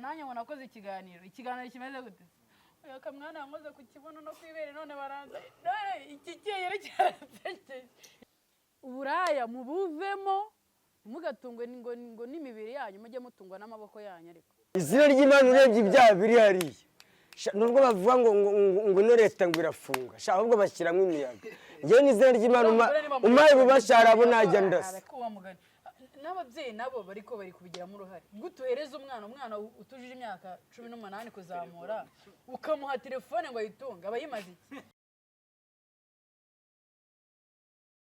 Nanjye ngo nakoze ikiganiro. Ikiganiro kimeze gute? Uyu kamwana yankoze ku kibuno no ku ibere, none baranza none iki cyeyere cyarasekeje. Uburaya mubuvemo, ntimugatungwe ngo n'imibiri yanyu, mujye mutungwa n'amaboko yanyu ariko. Izina ry'Imana, urebye ibyaha biri hariya, nubwo bavuga ngo ino leta ngo irafunga sha, ahubwo bashyiramo imiyaga. Ngewe n'izina ry'Imana, umpaye ububasha hari abo najya ndasa. Wa mugani, n'ababyeyi nabo bariko bari kubigiramo uruhare. Gute uhereza umwana utujuje imyaka 18 kuzamura, ukamuha telefone ngo ayitunge? Aba yimaze iki?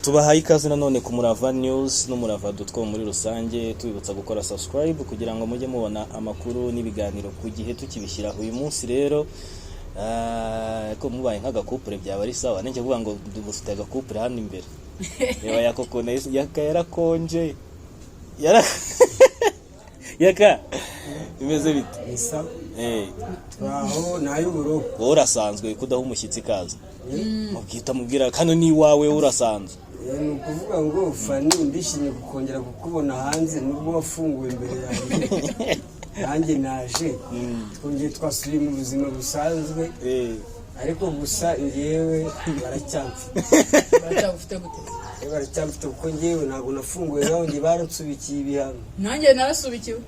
Tubahaye ikaze nanone ku Murava News n'umurava.com muri rusange, tubibutsa gukora subscribe kugira ngo mujye mubona amakuru n'ibiganiro ku gihe tukibishyiraho. Uyu munsi rero ko mubaye nk'agakupure byaba ari sawa. Nijya kuvuga ngo dufite agakupure hano imbere. Reba Yaka ukuntu Yaka yarakonje. Yaka, bimeze bite? Ni sawa. Turaho, ni ay'uburoko. Wowe urasanzwe kudaha umushyitsi ikaze. Mubwita mubwira kano ni iwawe, wowe urasanzwe. Ni ukuvuga ngo Fani, ndishimye kukongera kukubona hanze nubwo wafunguwe imbere yanjye. Nanjye naje, twongeye twasubiye mu buzima busanzwe. Ariko gusa ngewe baracyamfite. Baracyagufite gute? Baracyamfite kuko ngewe ntabwo nafunguwe nawe, njye baransubikiye ibihano. Nanjye narasubikiwe.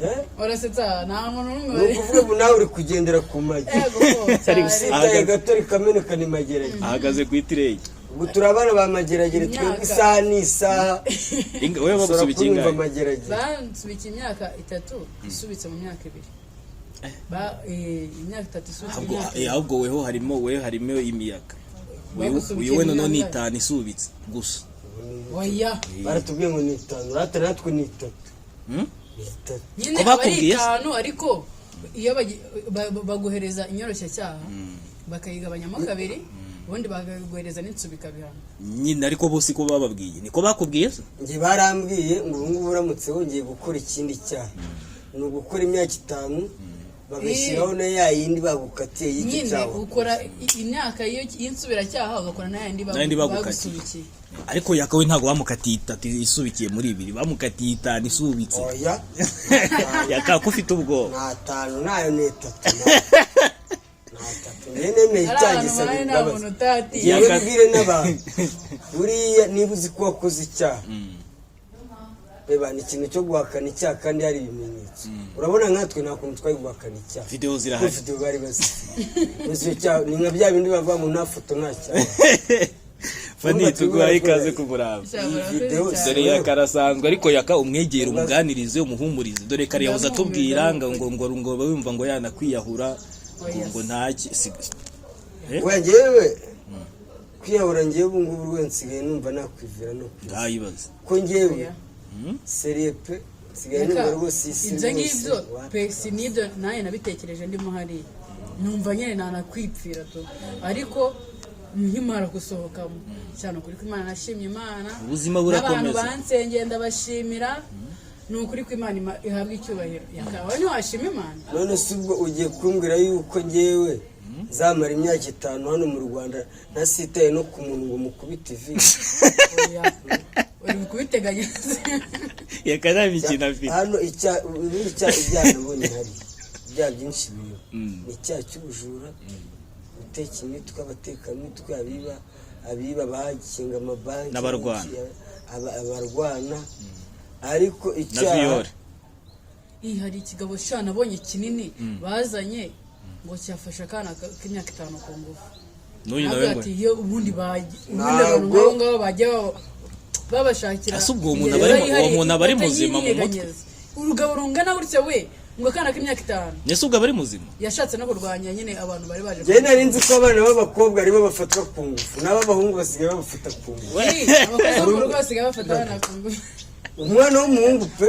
Eh? Urasetsa, nta muntu n'umwe Ni wari ukuvuga ngo nawe uri kugendera ku magi. Yego ko, cyane. Usitaye gato rikameneka, ni Mageragere. Ahagaze ku itireyi. Ubu turi abana ba Mageragere twebwe. Imyaka. Isaha n'isaha. Wowe ushobora bagusubikiye kunyumva ingahe? Mageragere. Bansubikiye imyaka 3 isubitse mu myaka 2. Imyaka 3 isubitse mu Ahubwo myaka 2. Ahubwo weho harimo imiyaga. Bagusubikiye Uyu we noneho ni imyaka. 5 isubitse gusa. Oya. Baratubwiye ngo ni 5, rata natwe ni 3. Ni 3. Nyine Ko aba ari bakubwiye se? 5, ariko iyo baguhereza inyoroshyacyaha bakayigabanyamo kabiri, ubundi bakaguhereza n'insubikabihano. Nyine ariko bose ko bababwiye, niko bakubwiye se? Njye barambwiye ngo ubu ngubu uramutse wongeye gukora ikindi cyaha ni ugukora imyaka 5, bagashyiraho na ya yindi bagukatiye y'icyo Nyine cyaha. ukora imyaka y'insubiracyaha, ugakora n'ayandi N'ayandi bagukatiye. bagusubikiye. Ariko Yakawe ntabwo bamukatiye 3 isubikiye muri 2, bamukatiye 5 isubitse. Oya. Yaka, ko ufite ubwoba? Nta 5 nayo, ni 3, nta 3. Njye nemeye Ari icyaha abantu gisaba bawe nta imbabazi. muntu utatiye. Yewe, mbwire n'abantu, buriya niba uzi ko wakoze icyaha, reba, ni ikintu cyo guhakana icyaha kandi hari ibimenyetso. Urabona nkatwe nta kuntu twari guhakana icyaha. Video zirahari. Kuko video bari bazifite. Uzi icyo cyaha ni nka bya bindi bavuga ngo nta foto nta cyaha. Fani, tuguhaye ikaze ku Murava. Video. Dore Yaka arasanzwe, ariko Yaka umwegere, umuganirize, umuhumurize. Dore kare yahoze atubwira ngo wumva ngo yanakwiyahura, ngo ntaki We, njyewe kwiyahura, njyewe ubu ngubu rwose nsigaye numva nakwivira no kwiyahura. Ntayibaze. Ko njyewe Oya. sérieux pe, nsigaye numva rwose isi Ibyo rwose ngibyo pe, si n'ibyo, nanjye nabitekereje ndimo hariya, numva nyine nanakwipfira tu, ariko nkimara gusohokamo cyane, ukuri ko Imana, nashimye Imana. Ubuzima N'abantu burakomeza. bansengeye ndabashimira. Ni ukuri ko Imana ihabwa icyubahiro. Yakaba ntiwashima Imana? None se ubwo ugiye kumbwira yuko njyewe nzamara imyaka 5 hano mu Rwanda ntasitaye no ku muntu ngo mukubite ivi? Oya, uri kubiteganya. Yaka nta mikino afite. Hano ubundi icyaha, ibyaha nabonye hari ibyaha byinshi biriho, ni icyaha cy'ubujura, guteka imitwe, abatekamitwe, abiba bakinga amabanki. N'abarwana. Abarwana, ariko Na icyaha viol. Ih, hari ikigabo sha nabonye kinini bazanye ngo cyafashe akana k'imyaka 5 ku ngufu. N'uyu nawe Nawe ngo ati iyo ubundi abantu Ntabwo- nk'abo ngabo bajya babashakira Ese ubwo uwo muntu ingereza uwo yihariye muntu aba ari muzima mu mutwe? batayinyeganyeza. Urugabo rungana gutya we, ngo akana k'imyaka 5. Ese ubwo aba ari muzima? Yashatse no kurwanya nyine abantu bari baje. Njyewe nari nzi ko abana b'abakobwa aribo bafatwa ku ngufu, n'ab'abahungu basigaye babafata ku ngufu. Ih, abakozi bo mu rugo basigaye bafata abana ku ngufu. Umwana w'umuhungu pe,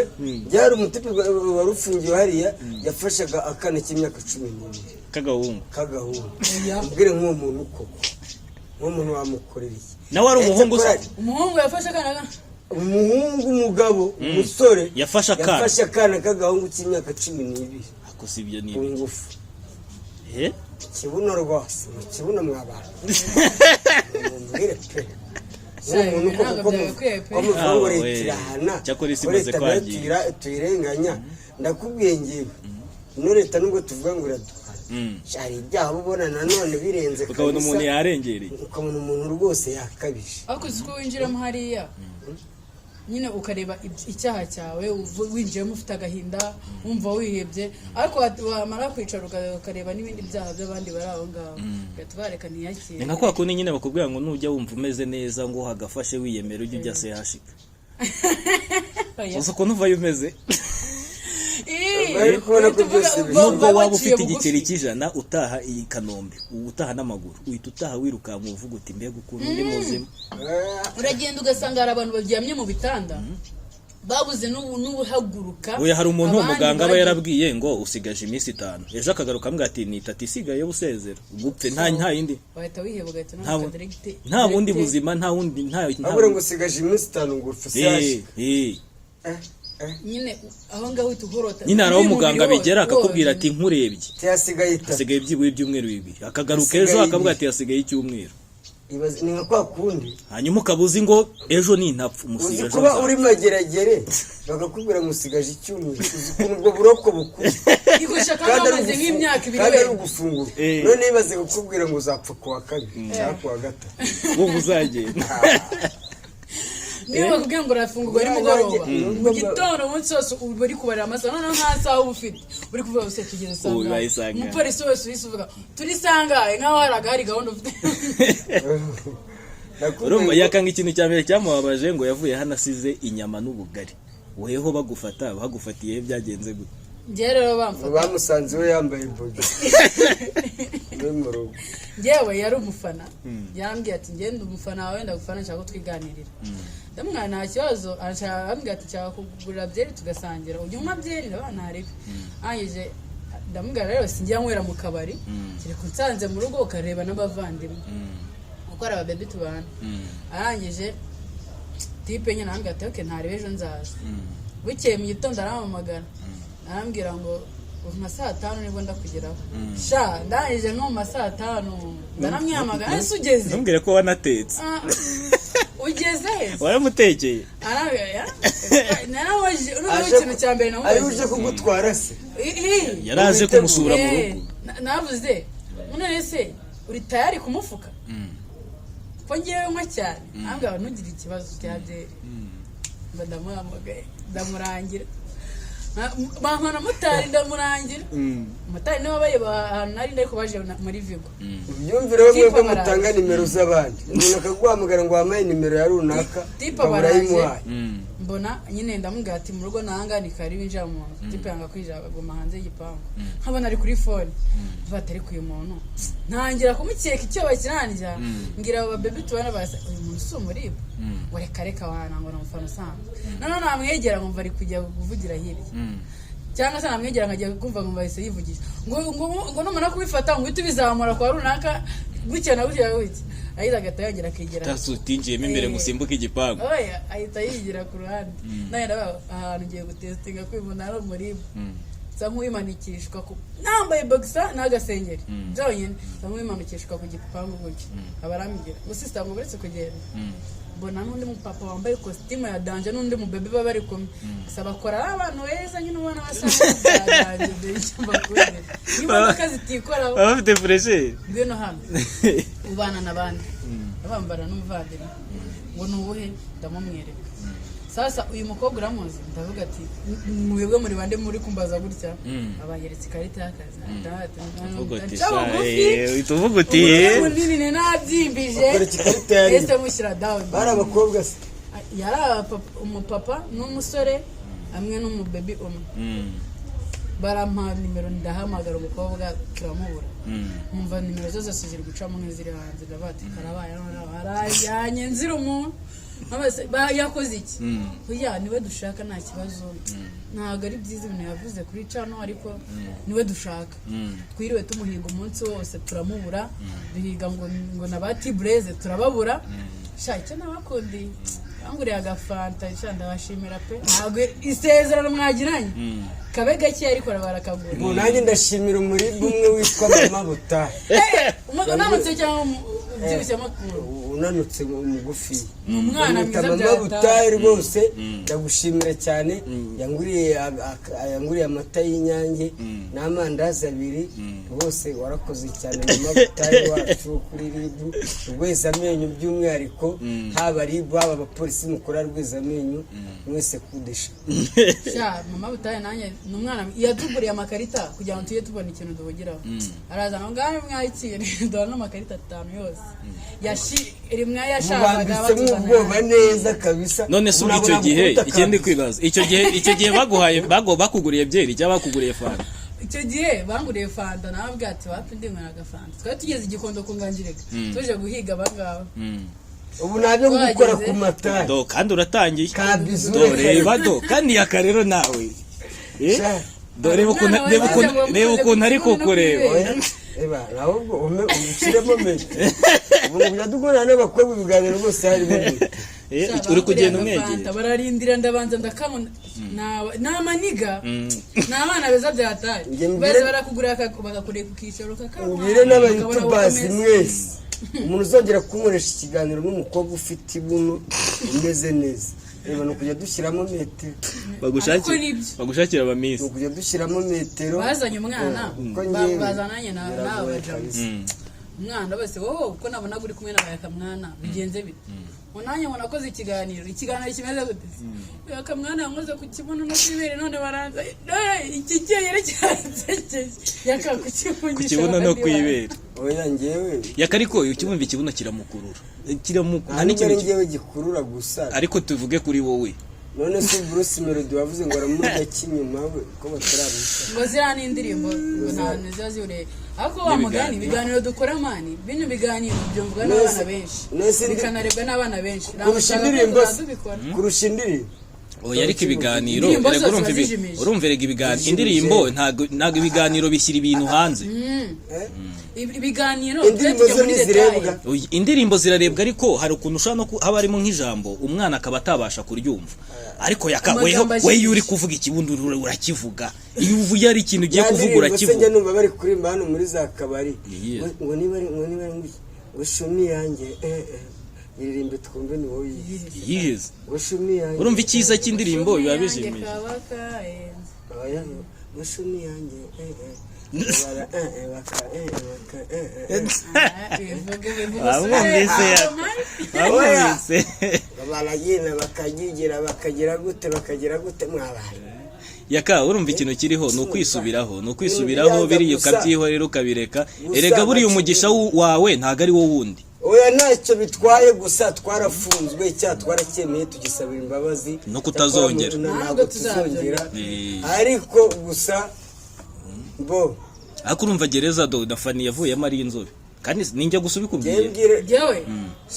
byari umutipe wari ufungiwe hariya, yafashaga akana k'imyaka 12. K'agahungu. K'agahungu. Oya. Ubwire nk'uwo muntu koko, nk'uwo muntu wamukorera iki? Nawe ari umuhungu se? Umuhungu yafashe akana Umuhungu, umugabo, umusore. Yafashe akana. Yafashe akana k'agahungu k'imyaka 12 Ako si ibyo ni ku ibiki? ngufu. Eh? Ikibuno rwose, mu kibuno mw'abantu, mumbwire pe, nk'uwo muntu Ntabwo koko ko byagakwiye pe. ko muvuga ngo Ah, leta we. irahana, Cyakora isi ko imaze leta nayo kwangirika. tuyirenganya, ndakubwiye ngewe. Ino leta, nubwo tuvuga ngo iraduhana, hari ibyaha uba ubona nanone birenze Ukabona kabisa. umuntu yarengereye. Ukabona umuntu rwose yakabije. Ariko uzi ko winjiramo hariya nyine ukareba icyaha cyawe, winjiyemo ufite agahinda, wumva wihebye, ariko wamara kwicara ukareba n'ibindi byaha by'abandi bari aho ngaho, ugahita ubareka ntiyakire. Ni nka kwa kundi nyine bakubwira ngo nujya wumva umeze neza ngo hagafashe wiyemera, ujye ujya sehashika. Oya. Uzi ukuntu uvayo umeze? Ii, Bari kubona ko uhita uvuga- byose Nubwo waba waciye ufite bugufi. igiceri cy'ijana, utaha iyi Kanombe, utaha n'amaguru, uhita utaha wirukanka uvuga uti: "Mbega ukuntu ndi muzima!" Uragenda ugasanga hari abantu baryamye mu bitanda babuze n'ubuhaguruka. Oya, hari umuntu Abandi muganga aba yarabwiye ngo usigaje iminsi 5, ejo akagaruka ambwira ati: "Ni 3 isigaye, busezera gupfe, nta yindi." Wahita wiheba, ugahita unamuka direct. Nta bundi buzima, nta wundi, nta Abura ngo usigaje iminsi 5 ngo upfe. Eh, eh. Nyine aho ngaho uhita uhorota. Nyine hari aho Umubiri muganga wose, bigera akakubwira wose. ati: "Nkurebye, Hasigaye 3." hasigaye byibura ibyumweru 2." Akagaruka ejo Hasigaye akavuga 2. ati: "Hasigaye icyumweru." Ni nka kwa kundi Hanyuma ukaba uzi ngo ejo nintapfa uzi umusiga ejo kuba nzapfa. uri Mageragere bakakubwira ngo usigaje icyumweru, uzi ukuntu ubwo buroko bukuru? Igusha kandi Kandi ari wamaze nk'imyaka 2 kandi ari wenda. ugufungura. None ibaze kukubwira ngo uzapfa ku wa kabiri cyangwa ku wa gatatu. Wumva uzagenda. Niba bakubwiye ngo urafungurwa nimugoroba, mu gitondo, umunsi wose uba uri kubarira amasaha, noneho nta saha uba ufite, uri kuvuga ngo: "Tugeze Ubu sangahe?" bibaye sangahe. Umupolisi wese uhise uvuga: "Turi sangahe?" Nkaho hari agahari gahunda ufite. Nakubwiye Urumva, ngo- yakanga ikintu cya mbere cyamubabaje ngo yavuye hano asize inyama n'ubugari. Weho bagufata, bagufatiye byagenze gute? Njyewe rero bamfata, Bamusanze we yambaye bogi we mu rugo. Njyewe yari umufana, yarambwiye ati: "Ngende umufana wawe, ndagufana, nshaka ko twiganirira." Ndamubwira: "Nta kibazo." Arambwira ati: "Nshaka kugurira byeri tugasangira, ujya unywa byeri?" Ndabona ntaribi. Arangije ndamubwira: "Rero sinjya nywera mu kabari, kereka unsanze mu rugo ukareba n'abavandimwe, kuko hari ababebi tubana." Arangije type nyine arambwira ati: "Okay, ntarebe, ejo nzaza." Bukeye mu gitondo arampamagara, arambwira ngo mu ma saa 5 nibwo ndakugeraho. Sha, ndangije nko mu ma saa 5 ndaramwihamagara: "Ese ugeze?" Ntumbwire ko wanatetse. Ah, ugeze he? Waramutekeye? Arambwira ya naramubajije noneho Aje ikintu cya mbere ari namubajije uje kugutwara se? Yaraje kumusura mu rugo. Navuze: "None se uri tayari ku mufuka ko ngewe nywa cyane?" Arambwira ngo: "Ntugire ikibazo cya byeri." Mba ndamuhamagaye, ndamurangira, bampana motari, ndamurangira motari, niwe bareba ahantu nari ndari, baje muri Vigo. Ubyumvire we, Tipe mwebwe baraje. mutanga nimero z'abandi, umuntu akaguhamagara ngo wampaye nimero ya runaka, Tipe ukaba baraje. urayimuhaye. Mbona nyine ndamubwira ati: "Mu rugo nahanga ni kari." Winjira mu nzu, type yanga kwinjira, aguma hanze y'igipangu, nkabona ari kuri phone. Mvuga ati: "Ariko uyu muntu," ntangira kumukeka, icyo bakirandya. Mbwira abo babebi tubana basa: "Uyu muntu si umuribu?" Ngo: "Reka reka wana," ngo ni umufana usanzwe. Noneho namwegera nkumva ari kujya kuvugira hirya, cyangwa se namwegera nkajya kumva nkumva ahise yivugisha ngo numara kubifata ngo uhite ubizamura kwa runaka gutya na gutya na gutya. Ahita agahita yongera akigira. Utinjiyemo imbere ngo usimbuke igipangu. Oya, ahita yigira ku ruhande. Nawe ndaba ahantu ngiye gutestinga kwibona ari umuribu, nsa nk'uwimanikishwa ku nambaye boxer n'agasengeri byonyine, nsa nk'uwimanikishwa ku gipangu gutya. Aba arambwira ngo: "Sister," ngo uretse kugenda mbona n'undi mupapa wambaye kositimu ya danger n'undi mubebe baba bari kumwe. Gusa bakora ari abantu beza nyine, ubona basa neza bya danger. Dore icyo mbakundira, n'imodoka zitikoraho. Baba bafite fraîcheur. "Ngwino hano, ubana n'abandi?" Bambara n'umuvandimwe. Ngo: "Ni uwuhe?" Ndamumwereka. "Sasa uyu mukobwa uramuzi?" Ndavuga ati: "Mwebwe muri bande muri kumbaza gutya?" Abayeretse ikarita y'akazi. Uvuga uti Nca bugufi. Uhita uvuga uti Umutwe munini ni nabyimbije. Bakora ikarita ya Ese mushyira down. Bari abakobwa se? Yari umupapa n'umusore hamwe n'umubebi umwe. Barampa nimero, ndahamagara umukobwa turamubura. Nkumva nimero zose ziri gucamo nk'iziri hanze. Ndavuga ati: "Karabaye, noneho arajyanye nzira umuntu." Nkabaza, "Yakoze iki?" "Oya, niwe dushaka, nta kibazo, ntabwo ari byiza ibintu yavuze kuri channel, ariko niwe dushaka. Twiriwe tumuhiga umunsi wose turamubura, duhiga ngo na ba Tibureze turababura. Sha, icyo nabakundiye, banguriye agafanta. Sha, ndabashimira pe. Ntabwo isezerano mwagiranye kabe gake, ariko barakagura." Ubu nanjye ndashimira umuribu umwe witwa Mama Butahe. Unanutse cyangwa ubyibushye amakuru? Unanutse mugufi. Ni umwana Bamwita mwiza mama byataye. Butayu rwose, ndagushimira cyane. Yanguriye amata y'Inyange n'amandazi abiri. Rwose warakoze cyane, mama Butayu wacu kuri RIB Rwezamenyo, by'umwihariko haba RIB, haba abapolisi mukora Rwezamenyo mwese, kudesha. Sha, mama Butaye nanjye ni umwana yatuguriye amakarita kugira ngo tujye tubona ikintu duhugiraho. Araza ngo ngaho mwakire, duha n'amakarita atanu yose rimwe yashakaga. Mubambitsemo ubwoba neza kabisa. None se ubwo icyo Murabona gihe gukubita ikindi kabisa. kwibaza, icyo gihe baguhaye, bakuguriye byeri cyangwa bakuguriye fanta? Icyo gihe banguriye fanta. Nawe ati wapi, ndinywera agafanta. Twari tugeze Igikondo ku Ngangireka, tuje guhiga abangaba. Ubu ntabyo gukora Twageze. ku matari. Do, kandi uratangiye. Kabizu. Do, reba do, kandi yaka rero nawe. Eh? Sha. Do, reba ukuntu Umwana reba ukuntu wawe reba ukuntu ari wamukoze ku kukureba. kibuno. Oya, eba ahubwo ubishyiremo metero. Ubu kujya dukorana n'abakobwa ibiganiro rwose harimo metero. Eh, Sha, uri kugenda banguriye umwegera. agafanta, bararindira, ndabanza ndakabona. Ni amaniga, ni abana beza byataye. Njye Baza barakugurira bakakureka ku kicaro kakanywa, Mbwire ukabona n'abayutubazi ukomeza. mwese, umuntu uzongera kunkoresha ikiganiro n'umukobwa ufite ibuno umeze neza, reba, ni ukujya dushyiramo metero. Bagushakira Ariko nibyo. Bagushakira abamisi. Ni ukujya dushyiramo metero. Bazanye umwana, Kuko njyewe bazananye na nawe biragoye bajama. kabisa. Umwana bose, wowe uko nabonaga uri kumwe na Yakamwana bigenze bite? Ngo nanjye ngo nakoze ikiganiro kimeze gute se? Yakamwana yankoze ku kibuno no kwibere, none baranza none iki cyeyere cyaransekeje. Yaka kukivugisha Ku kibuno no kwibera. Oya, njyewe Yaka, ariko ukibumva ikibuno kiramukurura, kiramukurura. Nta nubwo ari n'ikintu njyewe gikurura gusa. Ariko tuvuge kuri wowe. None se Bruce Melody wavuze ngo aramurya kinyuma we ko batarabisha? Ngo ziriya ni indirimbo, ngo nta hantu ziba zihuriye. Ariko wa mugani, ibiganiro dukora man, bino biganiro byumvwa n'abana benshi, bikanarebwa n'abana benshi. Kurusha Ntabwo indirimbo tuzaba tubikora. Kurusha indirimbo. Oya, ariko ibiganiro Indirimbo erega zose urumva ziba zijimije. Urumva erega ibiganiro, Zijimije. indirimbo ntabwo ibiganiro bishyira ibintu hanze. Ibiganiro Indirimbo tujya zo muri ntizirebwa. détail. Oya, indirimbo zirarebwa, ariko hari ukuntu ushobora no haba harimo nk'ijambo umwana akaba atabasha kuryumva, ariko yaka Amagambo weho ajimije. we iyo uri kuvuga ikibundi urakivuga, iyo uvuye ari ikintu ugiye Ya kuvuga ndirimbo se njya urakivuga. numva bari kuririmba hano muri za kabari. Iyihe? Ngo niba ari ngo shumi yanjye, eh eh, iririmbe twumve, ni wowe uyizi. Yiheze. Ngo shumi yanjye. Urumva icyiza cy'indirimbo biba Yanjye bijimije. kaba kahenze. Oya, ngo shumi yanjye, eh eh, bara eh eh baka eh eh baka eh eh eh. Ah, bivuge bivuge. Wamwumvise usubire. ya- wamwumvise. Baragenda bakagigira bakagira gute, bakagira gute mwabaye. Yaka, urumva ikintu kiriho ni ukwisubiraho, ni ukwisubiraho. Ibintu Biriya gusa. ukabyihorera, ukabireka. Gusa Erega buriya umugisha wawe ntabwo ari wo wundi. Oya, ntacyo bitwaye, gusa twarafunzwe, icyaha twaracyemeye, tugisabira imbabazi. No kutazongera. Ntabwo Ntabwo tuzongera. Eh. Ariko gusa bo Ariko urumva gereza do na Fani yavuyemo ari inzobe, kandi ninjya gusa ubikubwiye. Njyewe Yewe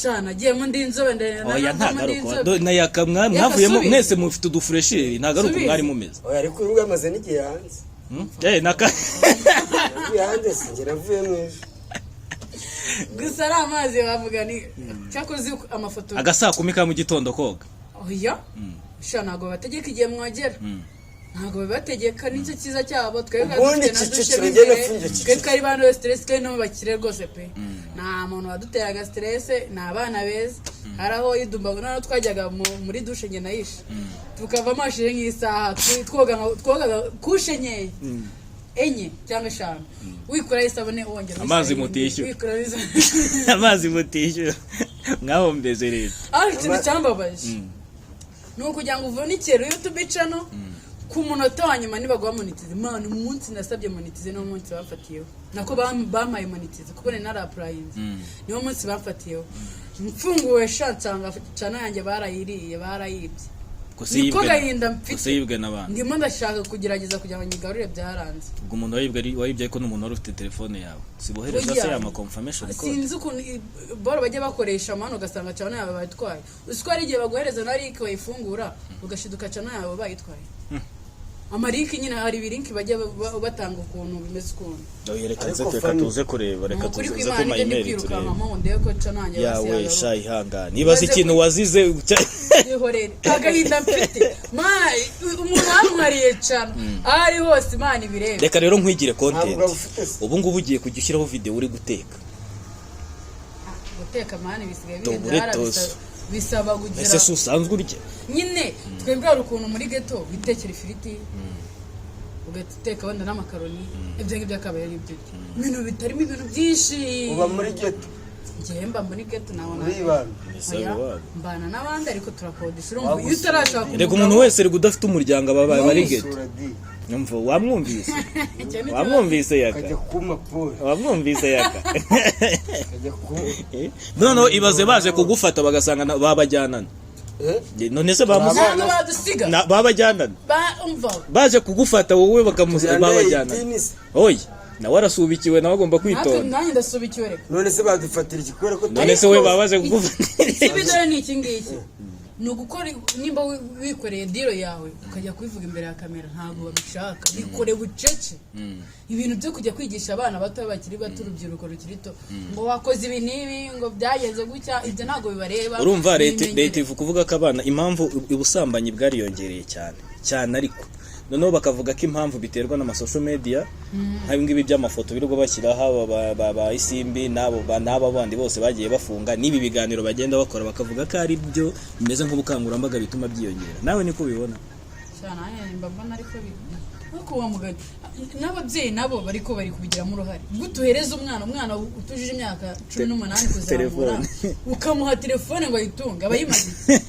sha, nagiyemo ndi inzobe, ndende. Oya, ntabwo ari uko. Na yaka mwavuyemo Subiza. mwese mufite udufuresheri, ntabwo ari uko Subiza. mwari mumeze. Oya, ariko uyu nguyu amaze n'igihe hanze. Hmm? Eh, Navuye hanze, sinjye navuyemo ejo. Gusa ari amazi bavuga ni cyakoze amafoto. Agasaa kumi ka mu gitondo koga. Oya sha, ntabwo bategeka igihe mwogera, ntabwo babategeka, nicyo cyiza cyabo. Twebwe Ubundi dufite na dushe Kicukiro, mo njye imbere. nafungiye Kicukiro. Twe twari bantu stress, kandi no mu bakire rwose pe, nta muntu waduteraga stress, ni abana beza. Hari aho yidumba, noneho twajyaga muri dushe njye nayishe, tukavamo hashije nk'isaha, twogaga kushe nkeya, enye cyangwa eshanu, wikuraho isabune wongera Amazi wishyira indi, mutishyura. wikuraho isabune. Amazi mutishyura, mwahombeje leta. Aho ikintu cyambabaje ni ukugira ngo uvunikire YouTube channel, ku munota wa nyuma nibaguha monetize. Man, umunsi nasabye monetize niwo munsi bafatiyeho, nako bampaye monetize kuko nari narapurayinze, niwo munsi bafatiyeho. Mfunguwe sha, nsanga channel yanjye barayiriye, barayibye. Gusa Niko yibwe gahinda mfite. Gusa yibwe n'abantu. Ndimo ndashaka kugerageza kugira ngo nyigarure, byaranze. Ubwo umuntu wayibwe wayibye, ariko n'umuntu wari ufite telefone yawe sibohereza Oya. se ya ma confirmation code? Sinzi ukuntu boro bajya bakoresha mani, ugasanga channel yawe bayitwaye. Uzi ko hari igihe baguhereza na link bayifungura, ugashiduka channel yawe bayitwaye? Ama link nyine, hari ibi link bajya batanga ukuntu bimeze ukuntu. Oya, reka Ariko nze reka Fanny- tuze kureba, reka Ni ukuri tuze kw'Imana, ku ma ibyo ndi email turebe. kwirukankamo ngo ndebe ko channel yanjye Yawe basi sha, ihangane, nibaza ikintu wazize yihorere. Agahinda mfite mana, umuntu wamwariye channel aho ari hose, Imana ibirebe. Reka rero nkwigire content. Ntabwo ufite se. Ubu ngubu ugiye kujya ushyiraho video uri guteka. Guteka man bisigaye bihenze. Tubure Hariya tozo. bisaba kugira Ese si usanzwe urya? Nyine twebwe hari ukuntu muri ghetto witekera ifiriti, ugahita uteka wenda n'amakaroni, ibyo ngibyo akaba ari ibyo urya, ibintu bitarimo ibintu byinshi. Uba muri ghetto? Njyewe mba muri ghetto, nabona. Uribana? Ese Oya, iwabo. mbana n'abandi ariko turakodesha. Urumva iyo utarashaka Reka, umuntu wese rega udafite umuryango aba ari ghetto. Sura di. Umva, wamwumvise? Icyo ni ikibazo. Wamwumvise yaka? Ukajya kuma pole. Wamwumvise yaka? Ukajya ku Noneho ibaze baje kugufata bagasanga babajyanana. Eh? None se bamuzi? Ntabwo badusiga. Babajyanana. Umva. Baje kugufata wowe bakamuzi Tuyandeye babajyanana. itini se. Oya, nawe arasubikiwe, nawe agomba Natwe kwitonda. nanjye ndasubikiwe reka. None se badufatira iki kubera ko None se we baba baje kugufata? Ikibi dore ni iki ngiki, ni ugukora nimba wikoreye deal yawe ukajya kubivuga imbere ya kamera, ntabwo babishaka. Bikore bucece. Ibintu byo kujya kwigisha abana bato bakiri bato, urubyiruko rukiri ruto, ngo wakoze ibi n'ibi, ngo byagenze gutya, ibyo ntabwo bibareba. Urumva leta Bimenyere. leta ivuga kuvuga ko abana, impamvu ubusambanyi bwariyongereye cyane cyane, ariko noneho bakavuga ko impamvu biterwa n'ama social media nk'ibi ngibi by'amafoto birirwa bashyiraho aba ba Isimbi n'abo n'aba bandi bose bagiye bafunga, n'ibi biganiro bagenda bakora, bakavuga ko ari byo bimeze nk'ubukangurambaga bituma byiyongera. Nawe niko ubibona? Cyane, nanjye mba mbona ariko ariko wa mugani n'ababyeyi nabo bariko bari kubigiramo uruhare. Gute uhereza umwana utujuje imyaka 18 kuzamura Telefone. ukamuha telefone ngo ayitunge? Aba yimaze iki?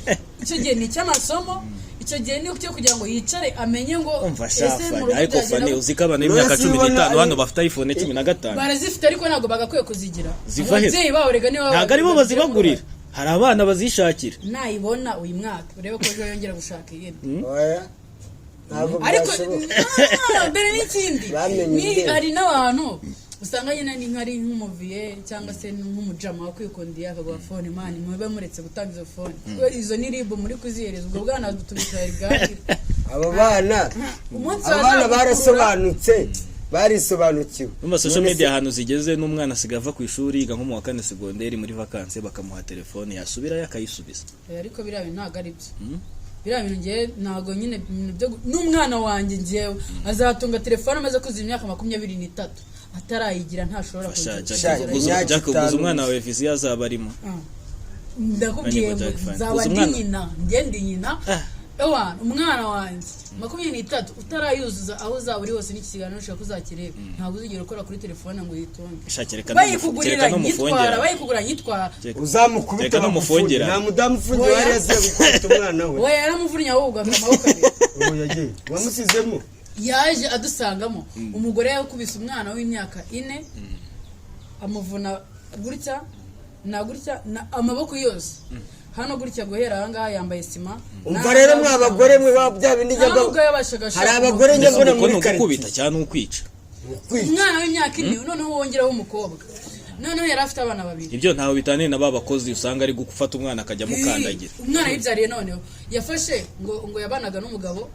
Icyo gihe ni icy'amasomo, icyo gihe ni icyo kugira ngo yicare amenye ngo Umva ese mu shafani rugo ariko byagenda fani gute? uzi ko abana b'imyaka None se cumi ubona n'itanu ari- hano bafite iPhone 15? Barazifite ariko ntabwo bagakwiye kuzigira. Ziva he? Ababyeyi babo rega nibo Ntabwo aribo babigiramo bazibagurira, uruhare. hari abana bazishakira. Nayibona uyu mwaka urebe ko ejo yongera gushaka iyindi. Oya, ntabwo Ariko byashoboka. Ah, mbere n'ikindi Bamenye ni ubwenge. hari n'abantu usanga nyine ni nk'ari nk'umuviye cyangwa se nk'umujama wakwikundiye akaguha phone. Man, mube muretse gutanga izo phone kuko izo ni ribu muri kuzihereza ubwo bwana tubitwara ibwaki. Abo bana, Umunsi abo bana bazagukurura- barasobanutse, barisobanukiwe. Numva social None se- media ahantu zigeze, n'umwana asigaye ava ku ishuri, yiga nko mu wa kane segonderi, muri vacances bakamuha telefone, yasubirayo akayisubiza. Eh, ariko biriya bintu ntabwo ari byo. Biriya bintu ngewe ntabwo nyine ibintu byo n'umwana wanjye ngewe azatunga telefone amaze kuzuza imyaka 23, atarayigira ntashobora Sha, kugira. Jack, Sha, imyaka Jack, uguze 5 umwana wawe vision azaba arimo. Ndakubwiye Nanjye ngo ngo Jack Fan. nzaba Uzi ndi umwana- nyina, njye ndi nyina. Ewa, umwana wanjye 23 utarayuzuza, aho uzaba uri hose n'iki kiganiro ushaka uzakireba, ntabwo uzigera ukora kuri telefone ngo uyitunge. Sha, kereka Bayikugurira kereka nyitwara, n'umufongera. bayikugura nyitwara. Uzamukubita Reka bagufunge. n'umufongera. Nta mudamu ufungiye Oya. wari yaziye gukubita umwana we. We yaramuvunnye ahubwo akamaboko abiri. Ubu yagiye wamusizemo. Yaje adusangamo umugore yakubise umwana w'imyaka 4, amuvuna gutya na gutya na amaboko yose hano gutya, guhera aha ngaha yambaye sima. Umva rero mwa bagore mwe ba bya bindi njya Nta nubwo yabashaga hari abagore njya Mbese mbona uko muri ni ugukubita karitsiye. cyangwa ni ukwica? Kwica. Umwana w'imyaka 4, noneho wongeraho umukobwa, noneho yari afite abana babiri. Ibyo ntawe bitaniye na ba bakozi usanga ari gufata umwana akajya amukandagira. Umwana yibyariye, noneho yafashe ngo yabanaga n'umugabo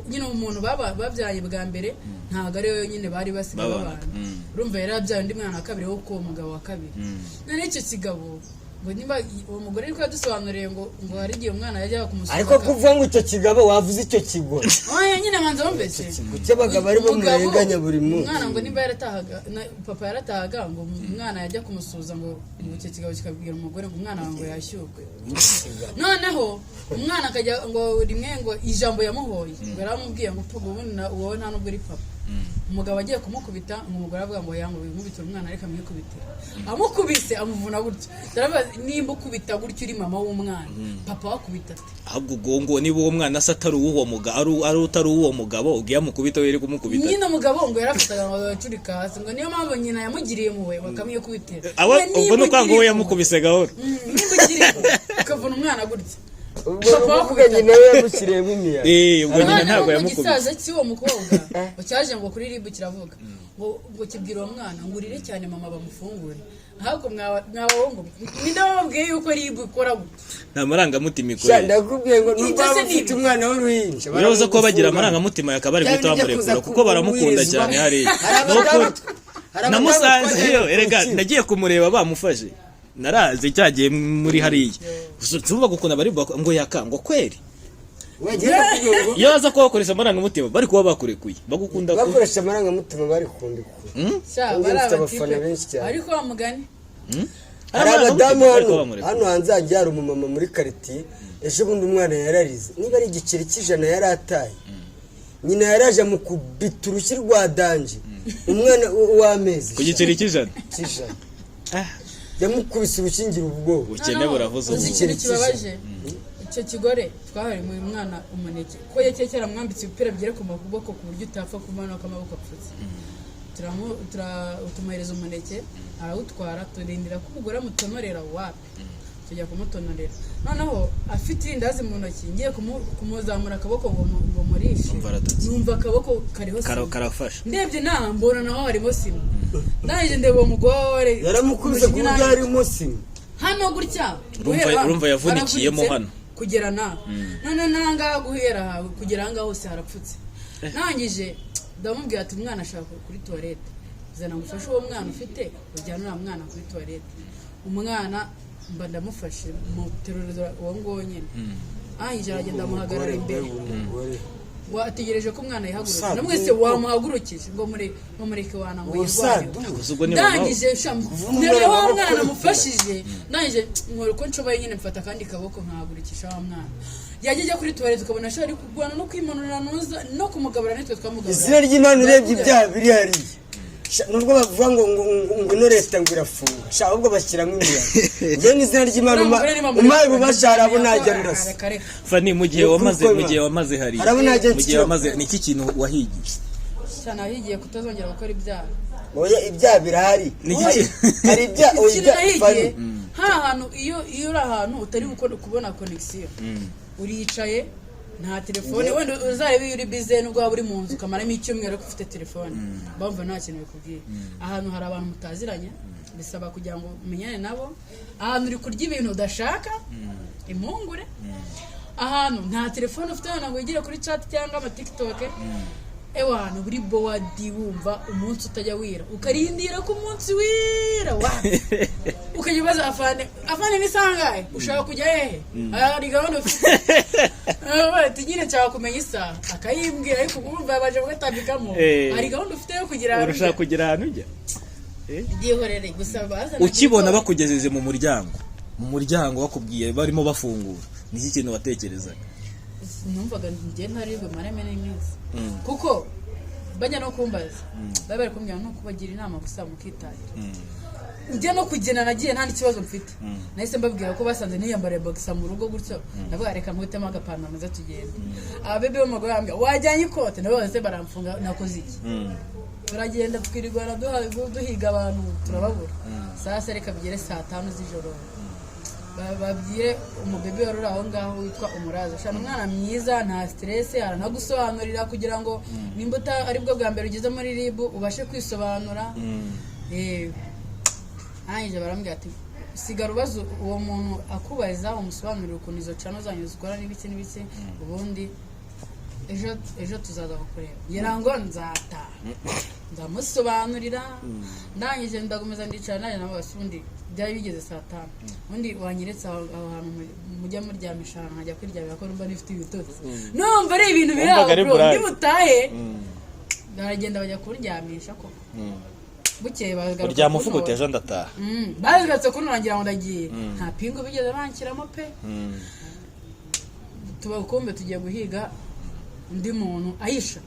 nyine, umuntu babyaranye bwa mbere, ntabwo ari we nyine bari basigaye Babanaga. babana. Urumva yari yabyaye undi mwana wa kabiri wo kuwo mugabo wa kabiri. Noneho icyo kigabo ngo nimba uwo mugore ariko yadusobanuriye ngo hari igihe umwana yajyaga kumusura Ariko kuvuga ngo icyo kigabo, wavuze icyo kigore. Oya nyine, manza wumvise. Kuki abagabo aribo Umugabo, murenganya buri munsi? Umwana ngo nimba yaratahaga papa yaratahaga, ngo umwana yajya kumusuhuza, ngo icyo kigabo kikabwira umugore ngo umwana wawe ngo yashyukwe. Noneho umwana akajya ngo rimwe ngo ijambo yamuhoye ngo yaramubwiye ngo papa ubundi wowe nta nubwo uri papa. Umugabo agiye kumukubita, ngo umugore avuga ngo yango wimubitire umwana, ariko amwikubitire, amukubise amuvuna gutyo. Ndabaza, nimba ukubita gutyo uri mama w'umwana, papa wakubita ate? Ahubwo ubwo ngo niba uwo mwana se atari uw'uwo mugabo, ari utari uw'uwo mugabo, ubwo iyo amukubita we yari kumukubita. Nyine umugabo ngo yarafataga ngo agacurika hasi, ngo niyo mpamvu nyina yamugiriye impuhwe bakamwikubitira. Aba We ubwo nimba ni ukuvuga ngo we ugiriye yamukubise gahoro. Nimba ugiriye impuhwe ukavuna umwana gutya, Ubwo papa ni ukuvuga wakubita. nyina we yamushyiriyemo imiyaga. Eh, ubwo nyina Noneho ntabwo ngo yamukubise. igisaza cy'uwo mukobwa ngo cyaje ngo kuri RIB kiravuga ngo kibwira uwo mwana ngo urire cyane mama bamufungure. Ahubwo mwaba ngo ninde wababwiye yuko RIB ikora gutya? Nta marangamutima Sha, ikorera. ndakubwiye ngo Ibyo nubwo se waba ni ufite ibi? umwana w'uruhinja, Urabuze ko bagira baramugufunga. amarangamutima yakaba ari Bya guhita bindi byo bamurekura kuza kuko baramukunda kuwirizwa. cyane hariya. Hari abadamu hari abadamu Namusanze twajyanye yo ku erega rukiko. nagiye kumureba bamufashe, naraze cyagiye muri hariya. Gusa tumva gukunda bari ngo yaka ngo kweri. Wagenda kugira ngo Iyo baza kuba bakoresha amarangamutima bari kuba bakurekuye, bagukunda ku bakoresha amarangamutima bari kundikura. Sha, Kandi bari mfite abafana abatipe. benshi cyane. Ariko wa mugani Hari Hari abadamu ariko hano bamurekura. Hano hanze hagiye hari umumama muri karitsiye. Ejo bundi umwana yararize, niba ari igiceri cy'ijana yari ataye, nyina yaraje amukubita urushyi rwa danger, umwana w'amezi Ku giceri cy'ijana? Cy'ijana yamukubise urushyi ngira ubwoba. Ubukene buravuze Uzi ubu. ikintu kibabaje? Icyo kigore twahariye uyu mwana umuneke, ko yari cyaramwambitse ibipira bigera ku maboko, ku buryo utapfa kumanuka amaboko apfutse. Tumuhereza umuneke arawutwara, turindira ko umugore amutonorera, wapi. Tujya kumutonorera, noneho afite irindazi mu ntoki, ngiye kumuzamura akaboko ngo murishe, Numva aratutse. numva akaboko kariho sima. Karafasha. Ndebye nta mbona naho harimo sima, ndangije ndeba uwo mugore Yaramukubise ku buryo harimo sima. Hano gutya. Urumva yavunikiyemo haravunitse hano. Kugera na none nangaha, guhera aha kugera ahangaha hose harapfutse. Ndangije ndamubwira ati: "Umwana ashaka kuri toilette, zana ngufashe uwo mwana ufite, ujyane uriya mwana kuri toilette." Umwana mba ndamufashe, muterura uwo nguwo nyine, arangije aragenda amuhagarara imbere, Umugore ngo ategereje ko umwana yihagurukije. Usadu. Namwese wamuhagurukije ngo ngo mureke wana ngo yirwaneho. Usadu. Gusa ubwo ni mama. Ndangije sha Kuvuna nterura wa amaboko mwana ye. Namufashije, ndangije nkora uko nshoboye nyine, mfata akandi kaboko nkahagurukisha wa mwana. Yajya ajya kuri toilette ukabona ashobora ari kurwana no kwimanura nuza no kumugabura, nitwe twamugabura. Izina ry'Imana, urebye ibyaha biri hariya. Sha, nubwo bavuga ngo ino leta ngo irafunga sha, ahubwo bashyiramo imiyaga. Njyewe n'izina ry'Imana, umaye ububasha, hari abo najya ndasa. Reka reka. Fani, mu gihe Ni ukuri wamaze ko mu gihe wamaze hariya, Harabo najya mu gihe nshyira- wamaze, ni iki kintu wahigiye? Cyane ahigiye kutazongera gukora ibyaha. Oya, ibyaha birahari. Ni iki? Hari ibyaha, oya, Ikintu ibyaha nahigiye, Fani. hari ahantu iyo uri ahantu utari kubona connexion, uricaye nta telefone, wenda uzarebe iyo uri bize, nubwo waba uri mu nzu ukamaramo icyumweru ariko ufite telefone, bumva nta kintu bikubwiye. Ahantu hari abantu mutaziranye, bisaba kugira ngo umenyane nabo. Ahantu uri kurya ibintu udashaka, impungure. Ahantu nta telefone ufite wenda ngo wigire kuri chat cyangwa ama TikTok. Ewana, buri bored, wumva umunsi utajya wira, ukarindira ko umunsi wira wa ukajya ubaza afande: "Afande, ni sangahe? Ushaka kujya hehe? Hari gahunda ufite?" Bati nyine nshaka kumenya isaha, akayimbwira, ariko urumva yabaje kugatambikamo. "Hari gahunda ufite yo kugira ahantu Urashaka ujya?" kugira ahantu ujya? Byihorere gusa bazana. Ukibona bakugejeje mu muryango, bakubwiye barimo bafungura, ni iki kintu watekerezaga? Numvaga njye ntari bumaremo n'iminsi, kuko bajya no kumbaza, bari bari kumbwira no kubagira inama gusa mukitahira. Njya no kugenda, nagiye nta n'ikibazo mfite. Nahise mbabwira ko basanze niyambariye boxer mu rugo gutyo, ndavuga: "Reka nkutemo agapantaro maze tugende." Ababebe b'umugore bambwira: "Wajyanye ikote?" Nabo bose baramfunga, nakoze iki? Turagenda, twirirwana duhiga abantu, turababura. Sasa reka bigere saa 5 z'ijoro, babwire umubebe wari uri aho ngaho witwa Umuraza. Shana, umwana mwiza, nta stress, aranagusobanurira kugira ngo nimba aribwo bwa mbere ugeze muri RIB ubashe kwisobanura. Arangije barambwira ati: "Sigara ubaza uwo muntu akubaza, umusobanurire ukuntu izo channel zanyu zikora n'ibiki n'ibiki, ubundi ejo tuzaza kukureba." Ngira ngo nzataha, ndamusobanurira. Ndangije ndakomeza ndicara nanjye nabo basi. Ubundi byari bigeze saa 5, ubundi wanyeretse aho hantu mujya muryamisha, ahantu nkajya kwiryamira, ko numva nifite ibitotsi, numva ari ibintu biri aho. Wumvaga ari Bro, burake. Ndibutahe. Baragenda bajya kundyamisha koko, bukeye bagaruka Uryama uvuga uti kuntora. "Ejo ndataha." Bagarutse kuntora ngira ngo ndagiye, nta pingu bigeze banshyiramo pe. Tuba kumbe tugiye guhiga undi muntu Ayisha,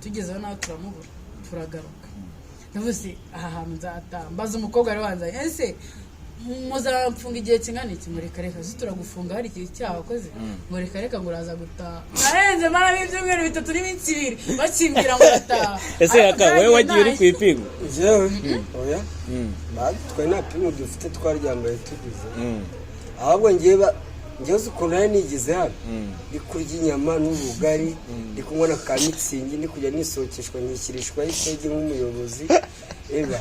tugezeho nawe turamubura, turagaruka. Ndavuze: "Aha hantu nzataha." Mbaza umukobwa wari wanzanye: "Ese muzamfunga igihe kingana iki?" Ngo: "Reka reka, ese turagufunga hari igihe cyaha wakoze?" Ngo: "Reka reka," ngo: "Uraza gutaha." Narenze maramo ibyumweru 3 n'iminsi 2 bakimbwira ngo urataha. Ese Ariko yaka wowe byagiye wagiye uri ku ipingu? Jewe oya, twe nta pingu dufite, twaryambaye tugize. Ahubwo ngewe ngewe uzi ukuntu nari nigeze hano, ndi kurya inyama n'ubugari, ndi kunywa na ka Mützig, ndi kujya nisohokeshwa, nkishyirishwaho ifegi nk'umuyobozi. Eba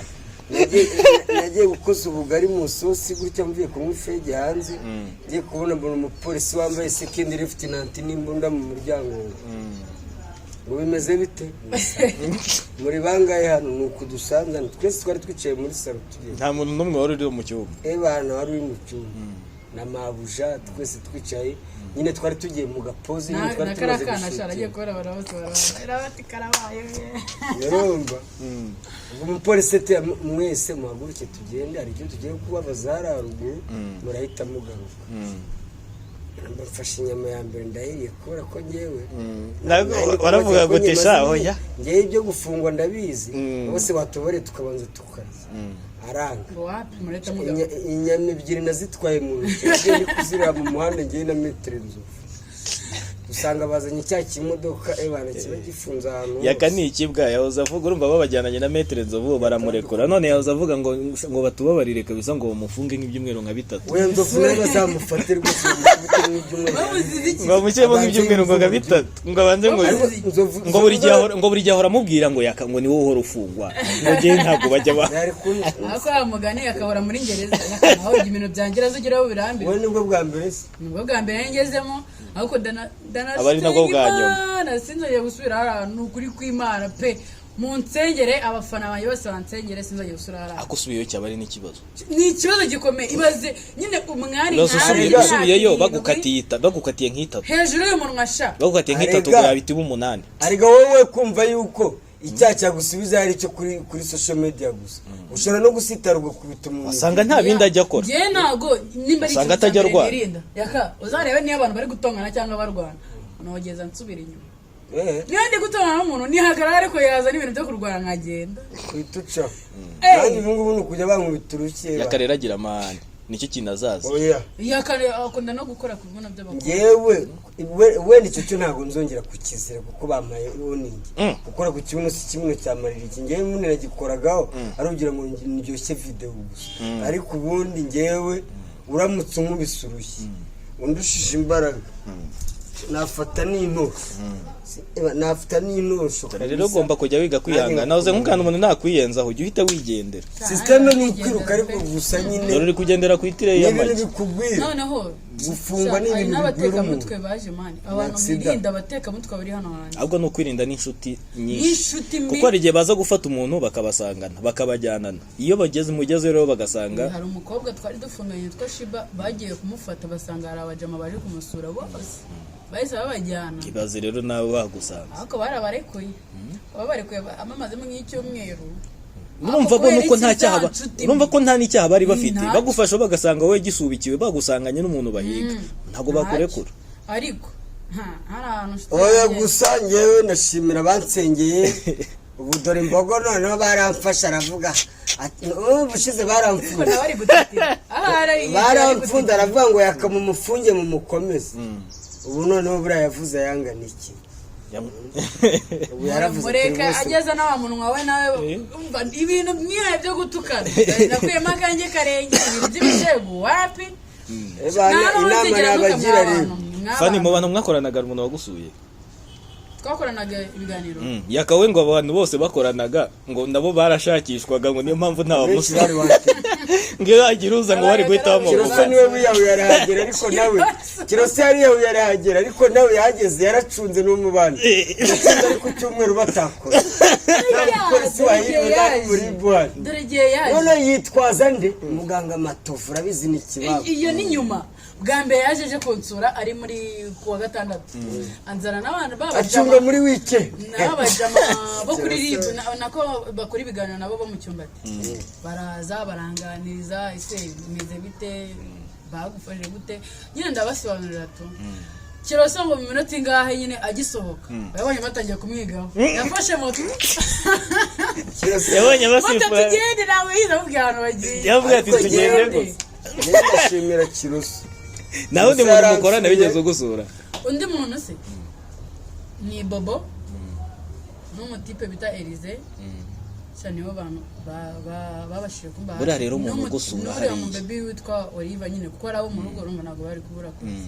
nagiye gukoza ubugari mu isosi gutya, mvuye kunywa ifegi hanze, ngiye kubona mbona umupolisi wambaye second lieutenant n'imbunda mu muryango, ngo: "Bimeze bite? Muri bangahe hano?" Ni uku dusanze hano twese, twari twicaye muri salon tugiye. Nta muntu n'umwe wari uri mu cyumba? Eba hano wari uri mu cyumba na mabuja, twese twicaye nyine, twari tugiye mu gapozi nyine, na twari na kariya tumaze kana shara agiye gushutinga. kubona abantu bose barabona bati: "Karabaye." Yarumva. Ubwo umupolisi ati mwese muhaguruke tugende, hari icyo tugiye kubabaza hariya haruguru, murahita mugaruka. Mfashe inyama ya mbere ndahiriye, kubera ko ngewe Ntabwo nari kubaza waravuga ko ngo nyuma sha oya. Ngewe ibyo gufungwa ndabizi. Bose batubareye tukabanza tukarya, aranga. Ngo wapi, mureta mugaruka. Inyama ebyiri nazitwaye mu ntoki, nagiye ndi kuzirira mu muhanda ngewe na Metero Nzovu, usanga bazanye cya kimodoka ebana kiba gifunze ahantu Yaka hose. ni ikibwa yahoze avuga, urumva babajyananye na Metere Nzovu baramurekura, none yahoze avuga ngo batubabarire kabisa, ngo bamufunge nk'ibyumweru nka bitatu. We Nzovu nawe bazamufate rwose, bamukubite nk'ibyumweru. Bamuzize iki? Ngo bamushyiremo nk'ibyumweru ngo nka bitatu, ngo abanze ngo Ariko Nzovu ngo buri gihe ahora, ngo buri gihe ahora amubwira ngo Yaka ngo ni wowe uhora ufungwa, ngo njyewe ntabwo bajya ba yari kun Ariko wa mugani akahora muri gereza, naho ibintu byangira zugeraho birambira. Wowe nibwo bwa mbere se? Nibwo bwa mbere ngezemo, ariko ndana Aba ari nabwo bwa nyuma. Imana, sinzongera gusubira hariya, ni ukuri kw'Imana pe. Mu nsengere, abafana banjye bose bansengere, sinzongera gusubira hariya. Ako usubiyeyo cyaba ari n'ikibazo. Ni ikibazo gikomeye. Ibaze nyine umwari Uraza nkawe usubiye imyaka usubiyeyo 7 bagukatiye nk'itatu. Hejuru y'umunwa sha. Bagukatiye nk'itatu Arega. ngo yabita iba 8. Ariko wowe kumva yuko icyaha cyagusubiza ari icyo kuri social media gusa, ushobora no gusitara ugakubita umuntu. Wasanga nta bindi ajya akora. Njyewe ntabwo nimba ari Usanga ikintu cya atajya mbere arwana. nirinda. Yaka, uzarebe niyo abantu bari gutongana cyangwa barwana, nogeza nsubira inyuma. Niyo ndi gutongana n'umuntu nihagarara, ariko yaza n'ibintu byo kurwana nkagenda. Uhita ucaho. Eh. Kandi ubu ngubu ni ukujya bankubita urushyi. Yaka rero agira amahane, nicyo kintu azaza. Oya. Yaka akunda no gukora ku bibuno by'abakobwa. Ngewe wenda icyo cyo ntabwo nzongera kukizira kuko bampaye warning. Gukora ku kibuno si kibuno cyamarira iki? Ngewe ubundi nagikoragaho ari ugira ngo ndyoshye video gusa, ariko ubundi ngewe uramutse unkubise urushyi undushije imbaraga, nafata n'intosho. Nafata n'intosho Rero kabisa. ugomba kujya wiga kwihangana. Nahoze nk'ukanda umuntu nakwiyenzaho, ujya uhita wigendera. Système ni ukwiruka, ariko gusa nyine Dore uri kugendera ku itireyi ni ibintu y'amagi. bikugwira. Noneho Gufungwa ni hari ibintu bigwira n'abatekamutwe umuntu. baje man, abantu Accident. mwirinda abatekamutwe bari hano hanze. Ahubwo ni ukwirinda n'inshuti nyinshi. N'inshuti mbi. Kuko hari igihe baza gufata umuntu bakabasangana bakabajyanana, iyo bageze mugezeyo rero bagasanga Hari umukobwa twari dufunganye witwa Shiba, bagiye kumufata basanga hari abajama baje kumusura, bose bahise babajyana. Ibaze rero nawe bagusanga. Ariko barabarekuye, babarekuye amamazemo nk'icyumweru. Urumva bo Kubera nuko nta iki cyaha za nshuti urumva ko nta n'icyaha bari bafite. Ntacyo. Bagufasha bagasanga wowe gisubikiwe, bagusanganye n'umuntu bahiga, ntabwo bakurekura. Ariko hari ahantu nshuti Oya. yanjye- Gusa ngewe ndashimira abansengeye ubu, dore imbogo noneho baramfasha, aravuga ati ubu bushize Ariko baramfunze. nawe ari gutatira ahari ari Baramfunze, aravuga ngo Yaka mumufunge mumukomeze. Ubu noneho buriya yavuze ayangana iki? Ubu yaravuze ati Mureka rwose ageze na wa munwa we nawe umva ibintu mwihaye byo gutukana, nakuyemo akanjye karenge, ibintu by'ibishegu wapi. Eh, bana, Nta n'uwo inama nzigera ntuka nabagira rero. mw'abantu, Fani, mu mw'abantu. bantu mwakoranaga hari umuntu wagusuye? Twakoranaga ibiganiro. Yaka we ngo abantu bose bakoranaga ngo nabo barashakishwaga, ngo niyo mpamvu nta Benshi wamusuye. bari wanted. Ngo iyo hagira uza ngo bari guhita Kiroso bamuvugana. niwe wiyahuye arahagera, ariko nawe Kiroso yariyahuye arahagera, ariko nawe yahageze yaracunze n'umubano, yacunze ari ku cyumweru batakora, nta mupolisi wahiriwe, nta muri buhari. Dore igihe yaje. None yitwaza nde? Muganga Matovu, urabizi ni ikibaba. Iyo ni nyuma. Bwa mbere yaje aje kunsura ari muri kuwa gatandatu, anzana n'abantu Acunga b'abajama muri wike. N'abajama bo kuri RIB nako bakora ibiganiro nabo bo mu cyumbati, baraza baranganiriza: ese bimeze bite, bagufashe gute? Nyine ndabasobanurira tu. Kiroso ngo mu minota ingahe nyine agisohoka yabonye batangiye kumwigaho, yafashe moto. Yabonye Moto, abasifura. tugende, ntabwo yize amubwira ahantu bagiye. Yavuga ati Ariko tugende njyewe- gusa. Njyewe ndashimira Kiroso. Nawe undi muntu mukorana wigeze ugusura? Undi muntu se ni Bobo n'umutipe bita Elize cyane, nibo bantu babashije kumba hafi. Buriya rero umuntu ugusura N'uriya hariya. mubebi witwa Oliva nyine, kuko ari abo mu rugo, urumva ntabwo bari kubura kuza.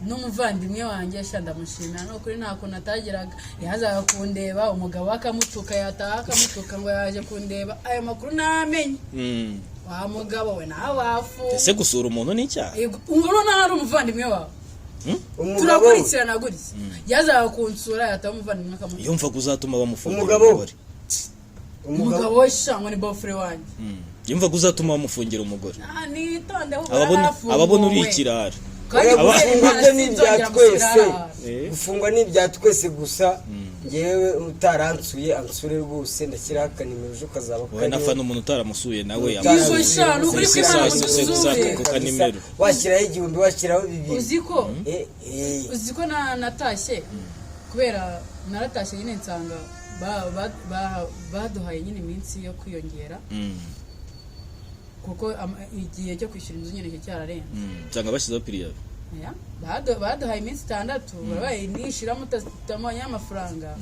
N'umuvandimwe wanjye sha, ndamushimira ni ukuri, nta kuntu atageraga. Yazaga kundeba, umugabo we akamutuka, yataha akamutuka ngo yaje kundeba, ayo makuru ntamenye. Wa mugabo we nawe wafunga. Ese gusura umuntu ni icyaha? Ubu noneho ari umuvandimwe wawe. Umugabo we. Turakurikirana gutya, yazaga kunsura, yataha umuvandimwe akamutuka. Yumvaga uzatuma bamufungira Umugabo we. umugore. Umugabo Umugabo we sha, ngo ni beau-frère wanjye. Yumvaga uzatuma bamufungira umugore. Ah, nitonde ahubwo Ababona yarafunguwe. ababona uri ikirara. Kandi Oya, kubera gufungwa Imana byo ni ibya sinzongera twese. gusubira hariya. Gufungwa ni ibya twese gusa. Ngewe utaransuye ansure rwose, ndashyiraho akanimero ejo kazaba Wowe na Fani, umuntu utaramusuye nawe Yego yamusuye. sha, ni ukuri kw'Imana mudusure. Ku kanimero. Washyiraho 1000, washyiraho 2000. Uzi ko Eh, eh. Uzi ko natashye, kubera naratashye nyine nsanga baduhaye nyine iminsi yo kwiyongera, kuko igihe cyo kwishyura inzu nyine cyo cyararenze. Nsanga bashyizeho préavis. Oya, baduhaye iminsi 6, barabaye nishira mutamanye amafaranga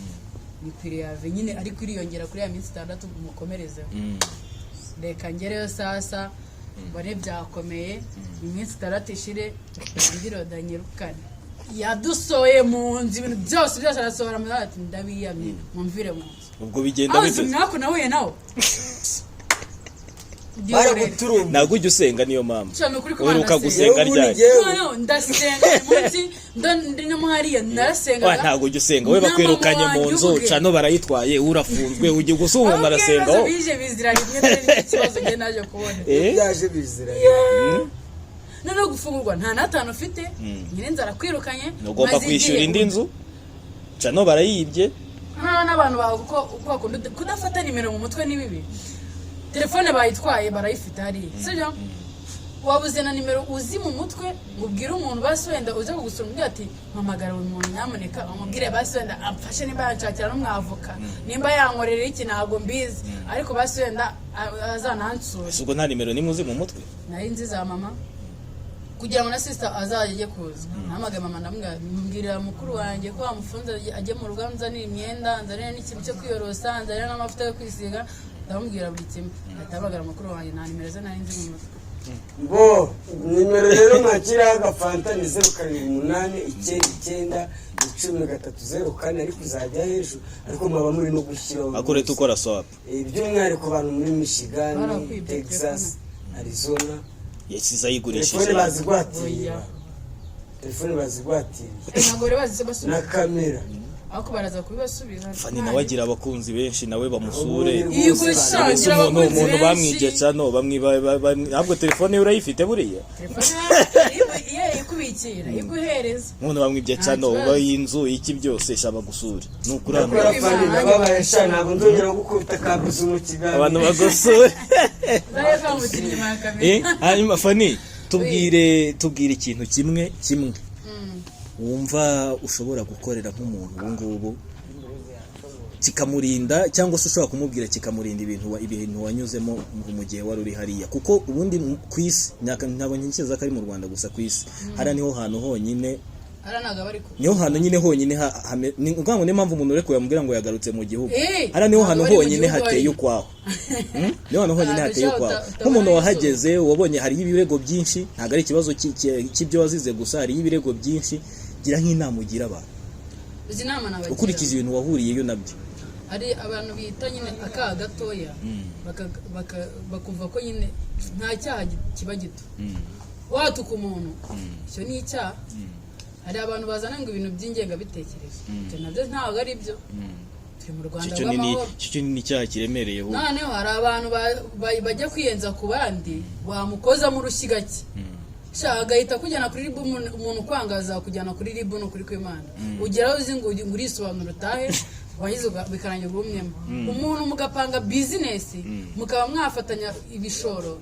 ni préavis nyine, ariko iriyongera kuri ya minsi 6 mukomerezeho. Reka ngereyo sasa mbone byakomeye, iminsi 6 ishire, ndiroda nyirukane. Yadusohoye mu nzu, ibintu byose byose arasohora mu nzu, ati ndabiyamye, mumvire mu nzu. Ubwo bigenda Aho uzi bite? umwaku nahuye nawo. Baraguturumba. Ntabwo ujya usenga, niyo mpamvu. Sha, ni ukuri ko Imana Uheruka ndasenga. gusenga Yewe, ubundi ryari? njyewe- No, no, ndasenga buri munsi, ndi no hariya narasengaga. Wa, ntabwo ujya usenga we. Na mama Bakwirukanye mu wanjye nzu, ubwe. cano barayitwaye, urafunzwe, ujya gusa umuntu Ahubwo arasenga ibibazo wo. bije bizira rimwe, dore nicyo kibazo njye naje kubona. Byaje biziranye. Noneho gufungurwa nta n'atanu ufite, nyine arakwirukanye. Ugomba Maze kwishyura igihe indi nzu, cano barayibye. Noneho n'abantu bawe, kuko uko bakunda kudafata nimero mu mutwe ni bibi. Telefone bayitwaye, barayifite hariya, sibyo? Wabuze na nimero uzi mu mutwe ngo ubwire umuntu, basi wenda uze kugusura, umubwire ati mpamagara uyu muntu nyamuneka, umubwire basi wenda amfashe, nimba yanshakira n'umwavoka, nimba yankorera iki, ntabwo mbizi, ariko basi wenda azanansura. Ese ubwo nta nimero nimwe uzi mu mutwe? Nari nzi za mama, kugira ngo na sister azajya ajye kuza. Nahamagaye mama, ndamubwira, mbwirira mukuru wanjye ko wamufunze ajye mu rugo anzanire imyenda, anzanire n'ikintu cyo kwiyorosa, anzanire n'amavuta yo kwisiga. Ndamubwira buri kimwe, ahita ahamagara mukuru wanjye. Nta nimero ze nari nzi mu mutwe. Bo nimero rero mwakiraho agafanta ni 0789 99 13 04, ariko uzajya hejuru, ariko mwaba muri no gushyiraho. Akore tukora swap. By'umwihariko abantu muri Michigan, Barakwibye. Texas, Arizona. Yasize ayigurishije. Telefone bazigwatiriye. Oya. Telefone bazigwatiriye. Ntabwo bari bazi Na basubiza, kamera. ariko baraza kubibasubiza. Fani nawe agira abakunzi benshi, nawe bamusure. Ubundi Yego, rwose sha, Mbese agira umuntu abakunzi umuntu benshi. bamwibye cano bamwiba ntabwo telefone ye urayifite buriya. Telefone iyo ikubikira iguhereza. Umuntu bamwibye Nta cano kibazo. uba y'inzu iki byose, shaba gusure ni ukuri hano. Ndakora Fani, ndababaye sha, ntabwo nzongera gukubita kabuzo mu kiganiro. Abantu bagusure. Bari bamutira inyuma ya kamera. Hanyuma Fani, tubwire ikintu kimwe kimwe wumva ushobora gukorera nk'umuntu ubu ngubu kikamurinda, cyangwa se ushobora kumubwira kikamurinda ibintu wanyuzemo mu gihe wari uri hariya, kuko ubundi ku isi ntabwo ntekereza ko ari mu Rwanda gusa, ku isi hariya niho hantu honyine. Hariya ntabwo bari ku Niho hantu nyine honyine ni ukuvuga ngo niyo mpamvu umuntu urekuye yamubwira ngo yagarutse mu gihugu. Hariya niho Ntabwo hantu bari mu honyine gihugu hateye bari. ukwaho. Niho hantu honyine Ntabwo hateye ushobora ukwaho. utabona Nk'umuntu izuba. wahageze, wabonye hariyo ibirego byinshi, ntabwo ari ikibazo cy'ibyo wazize gusa, hariyo ibirego byinshi. Gira nk'inama ugira abantu. Uzi inama nabagira? Ukurikije ibintu wahuriyeyo nabyo. Hari abantu bita nyine akaha gatoya, bakumva ko nyine nta cyaha kiba gito. Watuka umuntu, icyo ni icyaha. Hari abantu bazana ngo ibintu by'ingengabitekerezo, ibyo nabyo ntabwo ari byo. Turi mu Rwanda Icyo ni rw'amahoro. Icyo ni icyaha kiremereye ahubwo. Noneho hari abantu bajya kwiyenza ku bandi, wamukozamo urushyi gake sha agahita akujyana kuri RIB. Umuntu ukwangaza kujyana kuri RIB, ni ukuri kw'Imana, ugeraho uzi ngo urisobanura utahe, wahize bikarangira ugumyemo. Umuntu mugapanga business, mukaba mwafatanya ibishoro,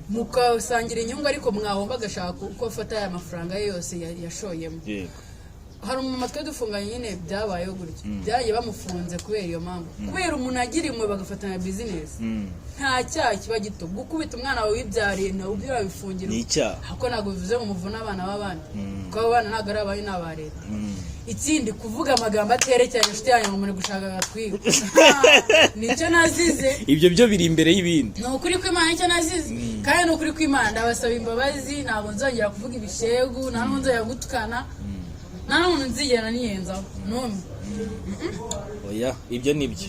mukasangira inyungu, ariko mwahomba agashaka uko afata aya mafaranga ye yose yashoyemo. Hari umumama twe dufunganye nyine, byabayeho gutyo, byagiye bamufunze kubera iyo mpamvu, kubera umuntu agira impuhwe bagafatanya business. Nta cyaha kiba gito. Gukubita umwana wawe wibyariye nawe ubyo urabifungira. Ni icyaha. Ariko ntabwo bivuze ngo muvune abana b'abandi, kuko abo bana ntabwo ari abanyu, ni aba leta. Ikindi, kuvuga amagambo aterekeranye inshuti yanyu ngo muri gushaka agatwigo, nicyo nazize. Ibyo byo biri imbere y'ibindi. Ni ukuri kw'Imana, icyo nazize, kandi ni ukuri kw'Imana, ndabasaba imbabazi. Ntabwo nzongera kuvuga ibishegu, nta n'ubu nzongera gutukana, nta n'umuntu nzigera niyenzaho n'umwe. Oya, ibyo ni byo.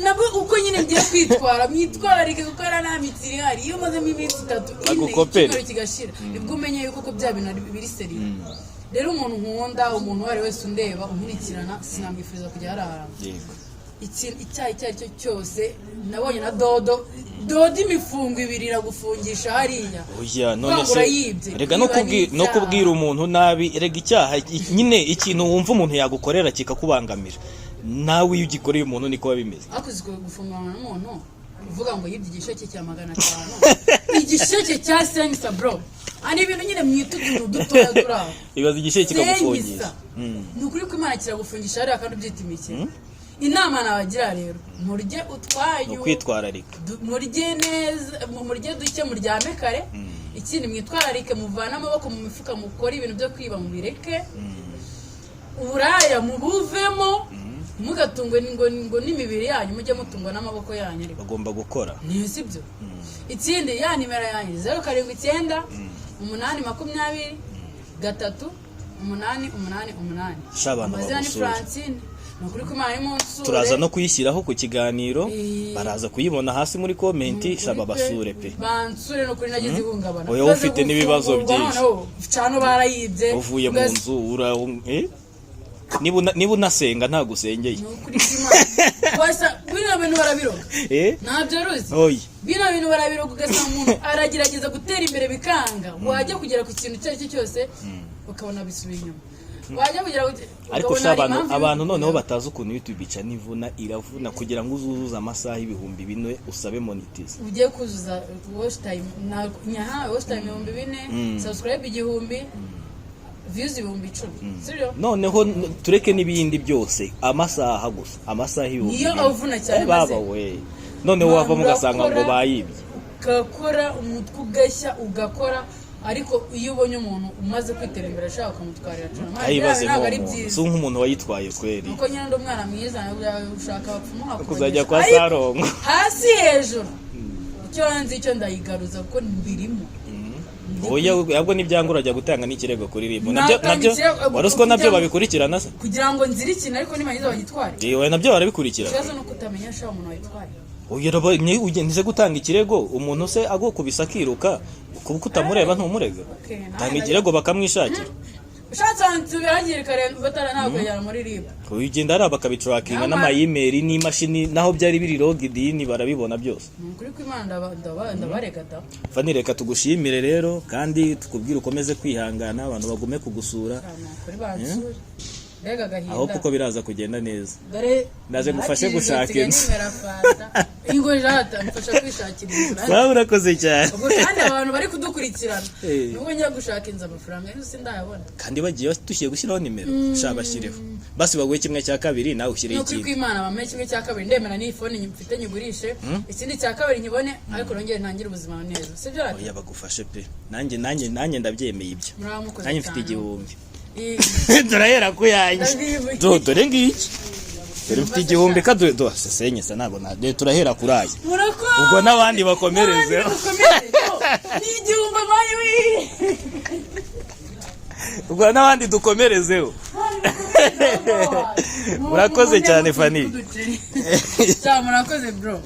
Nabwo uko nyine ngiye kwitwara, mwitwararike, kuko hariya nta mitsi ihari. Iyo umazemo iminsi 3, 4, Bagukopere. icyumweru kigashira, nibwo umenya yuko ko bya bintu biri sérieux. Rero umuntu nkunda, umuntu uwo ari we wese undeba, unkurikirana, sinamwifuriza kujya hariya hantu. Icyaha icyo ari cyo cyose nabonye na dodo dodo, imifungo ibiri iragufungisha hariya. Oya, none Kuvuga ngo se urayibye, rega no kwiba ni no icyaha. kubwira umuntu nabi, rega icyaha nyine ikintu wumva umuntu yagukorera kikakubangamira, nawe iyo ugikoreye umuntu niko biba bimeze. Ariko uzi gufungana n'umuntu uvuga ngo yibye igisheke cya 500, igisheke cya senkisa, bro? Hari ibintu nyine mwita utuntu dutoya turi aho. Ibaza igisheke kikagufungisha. Senkisa, ni ukuri ko Imana kiragufungisha hariya kandi ubyita imikino. Inama nabagira rero, murye Ni utwanyu. ukwitwararika. Murye neza, murye duke, muryame kare. Ikindi, mwitwararike, muvane amaboko mu mifuka, mukore ibintu byo kwiba mubireke, uburaya mubuvemo, ntimugatungwe ngo n'imibiri yanyu, mujye mutungwa n'amaboko yanyu ariko. Bagomba gukora. Ni si byo? Ikindi, ya nimero yanjye, 0798203888. Sha, abantu Amazina ni bagusure. Francine. Ni ukuri ko Imana iri munsure. Turaza no kuyishyiraho ku kiganiro. Baraza kuyibona hasi muri comment. Shaba, basure pe. Bansure, ni ukuri nagize ihungabana. Oya, Maze ufite n'ibibazo gufungurwa, byinshi. noneho cano barayibye. Uvuye mu nzu ura eh? Niba unasenga ntabwo usengeye. Ni ukuri kw'Imana. Wasa bino bintu barabiroga. Eh? Ntabyo ruzi. Oya. Bino bintu barabiroga, ugasanga umuntu aragerageza gutera imbere bikanga, wajya kugera ku kintu icyo ari cyo cyose ukabona bisubiye inyuma, wajya kugera ku Ariko ukabona se hari abantu impamvu abantu noneho batazi ukuntu YouTube ica n'ivuna, iravuna kugira ngo uzuzuze amasaha 4000 usabe monetize. Ugiye kuzuza watch time na nyaha watch time 4000, subscribe 1000, views 10,000, sibyo? Noneho tureke n'ibindi byose, amasaha gusa, amasaha ibihumbi Niyo bine. avuna cyane, Eh, baba maze. we, noneho wavamo ugasanga ngo Urakora, bayibye. Ugakora umutwe ugashya, ugakora, ariko iyo ubonye umuntu umaze kwitera imbere ashaka ukamutwarira cana, Ayibaze ntabwo ari nk'uwo muntu byiza. Si nk'umuntu wayitwaye kweri. Nuko nyine ndi umwana mwiza, ushaka abapfumu Kuzajya kwa Ariko Sarongo. hasi hejuru, icyo nzi icyo ndayigaruza kuko mbirimo. Oya, ahubwo nibyanga urajya gutanga n'ikirego kuri RIB nabyo. Natanga Nabyo ikirego- wari uzi ko nabyo babikurikirana se? Kugira ngo nzire ikintu, ariko nibarangiza bagitware. Yewe, nabyo barabikurikirana. Ikibazo ni uko utamenya sha umuntu wayitwaye. Oya, ugende gutanga ikirego, umuntu se agukubise akiruka kuko utamureba ntumurega? Okay, nawe Tanga ikirego bakamwishakira. Ushatse ahantu hakiri kare batara ntabwo kujyana muri RIB. Ugenda hariya bakabitrackinga Nyamara- n'ama email n'imashini naho byari biri logged in, barabibona byose. Ni ukuri ko Imana ndabarega da. Fani, reka tugushimire rero kandi tukubwire ukomeze kwihangana, abantu bagume kugusura. Ni ukuri bansure, mbega agahinda. Aho kuko biraza kugenda neza. Dore Ndaje ngufashe gushaka nsigaye inzu. ninywera fanta ingo jata, mfasha kwishakira inzu. Waba urakoze cyane. Ubwo kandi abantu bari kudukurikirana, nubwo njya gushaka inzu amafaranga y'inzu sindayabona. Kandi bagiye tugiye gushyiraho nimero, sha bashyireho basi baguhe kimwe cya kabiri, nawe Ni ushyireho ukuri ikindi. kw'Imana, bampe kimwe cya kabiri, ndemera n'iyi phone mfite nyigurishe, ikindi cya kabiri nkibone, ariko nongere ntangire ubuzima neza, sibyo rata? Oya, bagufashe pe, nanjye ndabyemeye ibyo. Muraba mukoze Nanjye mfite cyane. 1000. Turahera ku yanjye. Ndabibuye. Dore ngiki, dore mfite 1000 kaduhe do sesenye sa ntabwo na dore turahera kuri aya. Murakoze. Ubwo n'abandi bakomerezeho. N'abandi bakomereze. Ni 1000 mayi wi. Ubwo n'abandi dukomerezeho. Murakoze cyane, Fanny. Cyane, murakoze bro.